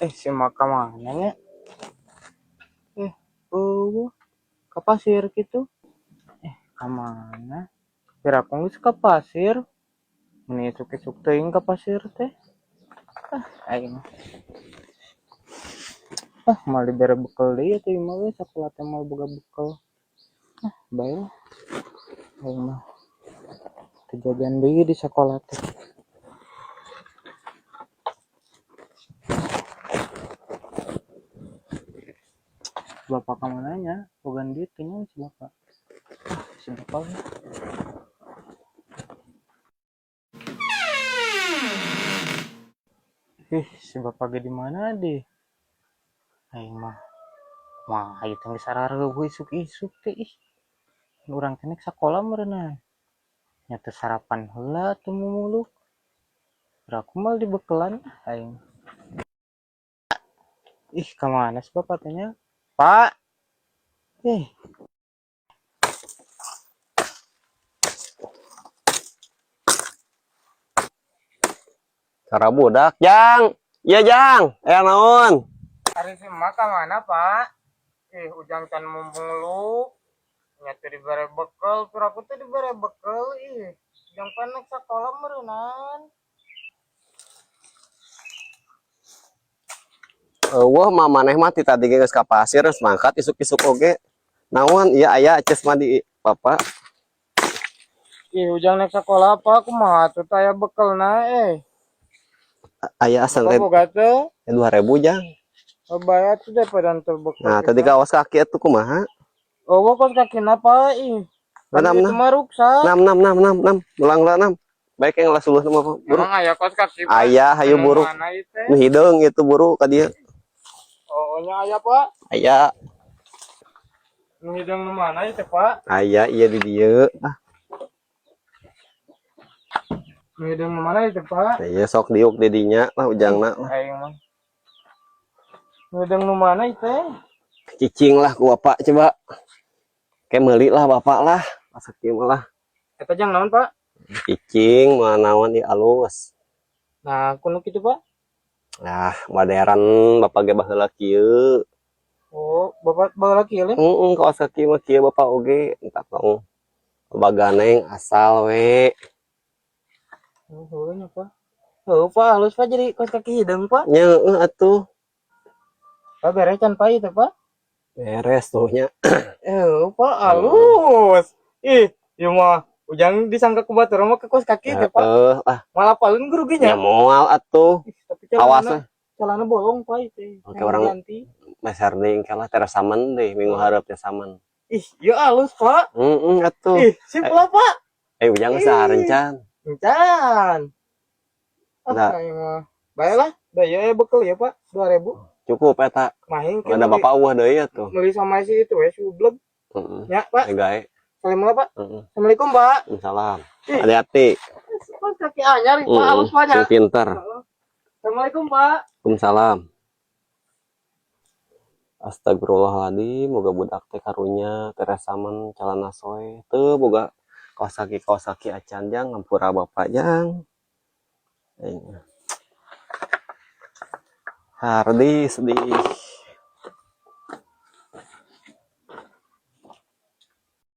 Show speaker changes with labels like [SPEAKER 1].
[SPEAKER 1] Eh, si Mak ka mana nya? Eh, euweuh. Ka pasir kitu. Eh, ka mana? Piraku geus ka pasir. Mun isuk-isuk teuing ka pasir teh. Ah, aing mah. Ah, moal dibere bekel deui atuh ieu mah euy, sakola teh moal boga bekel. Ah, bae lah. Aing mah teu jajan deui di sakola teh. Bapak ka mana nya? Boga duit teh nya si bapak. Ah, si bapak we. Ih, si bapak ge di mana deh? Aing mah mah ieu teh geus arareuweuh isuk-isuk teh ih. Urang teh nek sakola meureunna. Nya teu sarapan heula teu mumuluk. Piraku moal dibekelan ah aing. Ih, ka mana si bapak teh nya? Pak. Ih.
[SPEAKER 2] Cara budak, Jang. Iya, Jang. Eh, naon?
[SPEAKER 1] Ari si emak ka mana, Pak? Ih, ujang can mumbung. Nya teu dibere bekel, piraku teh dibere bekel ih. Ujang pan nek sakola meureunan.
[SPEAKER 2] Euweuh, mah maneh mah ti tadi ge geus ka pasir, geus mangkat isuk-isuk oge. Naon? Iya aya ces mah di bapak.
[SPEAKER 1] Ih, ujang nek sakola apa kumaha atuh teh aya bekelna eh.
[SPEAKER 2] Aya asal
[SPEAKER 1] Bapak boga teu?
[SPEAKER 2] 2000, Jang.
[SPEAKER 1] Oh, bae atuh daripada henteu bekel.
[SPEAKER 2] Nah, tadi kaos kaki atuh kumaha?
[SPEAKER 1] Oh, kaos kakina apa ih? Kan
[SPEAKER 2] Enam,
[SPEAKER 1] itu
[SPEAKER 2] enam.
[SPEAKER 1] mah ruksak.
[SPEAKER 2] 6 6 6 6 6. Ulang lah 6. Baik yang lah suluh mah buru.
[SPEAKER 1] Emang aya kaos kaki, Pak?
[SPEAKER 2] Aya, hayu
[SPEAKER 1] Anu
[SPEAKER 2] buru.
[SPEAKER 1] mana ieu teh?
[SPEAKER 2] Nu hideung itu buru ka dieu.
[SPEAKER 1] Oh, nya aya, Pak.
[SPEAKER 2] Aya.
[SPEAKER 1] Nu hideung nu mana ieu teh, Pak?
[SPEAKER 2] Aya ieu di dieu. Ah,
[SPEAKER 1] Nu hideung nu mana ieu teh, Pak?
[SPEAKER 2] iya sok diuk di dinya lah ujangna lah.
[SPEAKER 1] Aing mah. Nu hideung nu mana ieu teh?
[SPEAKER 2] Cicing lah ku bapak coba. Kayak meuli lah bapak lah. Masak ieu mah lah.
[SPEAKER 1] Eta jang naon, Pak?
[SPEAKER 2] Cicing mah naon di alus.
[SPEAKER 1] Nah, kuno kitu, Pak.
[SPEAKER 2] Nah, modern bapak ge baheula kieu.
[SPEAKER 1] Oh, Bapak baheula kieu leh.
[SPEAKER 2] Heeh, kaos kaki mah kieu bapak oge, entak tong baganeng asal we.
[SPEAKER 1] Oh, heueuh nya, Pak. Heueuh, Pak, halus Pak jadi kaos kaki hideung, Pak.
[SPEAKER 2] Nya heueuh atuh.
[SPEAKER 1] Pak beres can Pak ieu teh, Pak?
[SPEAKER 2] Beres tuh nya.
[SPEAKER 1] Eh, Pak, halus. Ih, ieu mah ujang disangka ku batur mah ke kaos kaki teh, Pak.
[SPEAKER 2] Heeh, ah
[SPEAKER 1] Malah paling guru ge
[SPEAKER 2] nya
[SPEAKER 1] nya.
[SPEAKER 2] moal atuh.
[SPEAKER 1] Ih, tapi
[SPEAKER 2] Awas
[SPEAKER 1] celana
[SPEAKER 2] we.
[SPEAKER 1] celana bolong, Pak ieu teh.
[SPEAKER 2] Oke,
[SPEAKER 1] Yang
[SPEAKER 2] orang
[SPEAKER 1] ganti.
[SPEAKER 2] meser deui engke lah terasaman deh minggu hareup teh saman.
[SPEAKER 1] Ih, ieu halus, Pak.
[SPEAKER 2] Heeh atuh.
[SPEAKER 1] Ih, sip lah, Pak.
[SPEAKER 2] Eh ujang geus sarencan.
[SPEAKER 1] Encan. Ah,
[SPEAKER 2] Nah.
[SPEAKER 1] aing mah. Bae lah, da ieu aya bekel ya, Pak. 2000.
[SPEAKER 2] Cukup eta.
[SPEAKER 1] Mahing ke
[SPEAKER 2] Ada bapak eueuh deui atuh.
[SPEAKER 1] meuli sama si itu we, si Ubleg.
[SPEAKER 2] Heeh.
[SPEAKER 1] Ya, Pak.
[SPEAKER 2] Eh gae.
[SPEAKER 1] Salam lah, Pak.
[SPEAKER 2] Heeh.
[SPEAKER 1] Assalamualaikum, Pak.
[SPEAKER 2] Salam.
[SPEAKER 1] Ih.
[SPEAKER 2] Hati-hati.
[SPEAKER 1] Kaos kaki anyar, Pak,
[SPEAKER 2] Heeh.
[SPEAKER 1] halus, Pak, nya.
[SPEAKER 2] Sing pinter.
[SPEAKER 1] Assalamualaikum, Pak.
[SPEAKER 2] Waalaikumsalam. Astagfirullahaladzim, moga budak teh karunya teresaman celana soe teu boga kaos kaki acan jang ngampura bapak jang. Aing. Hardi sedih.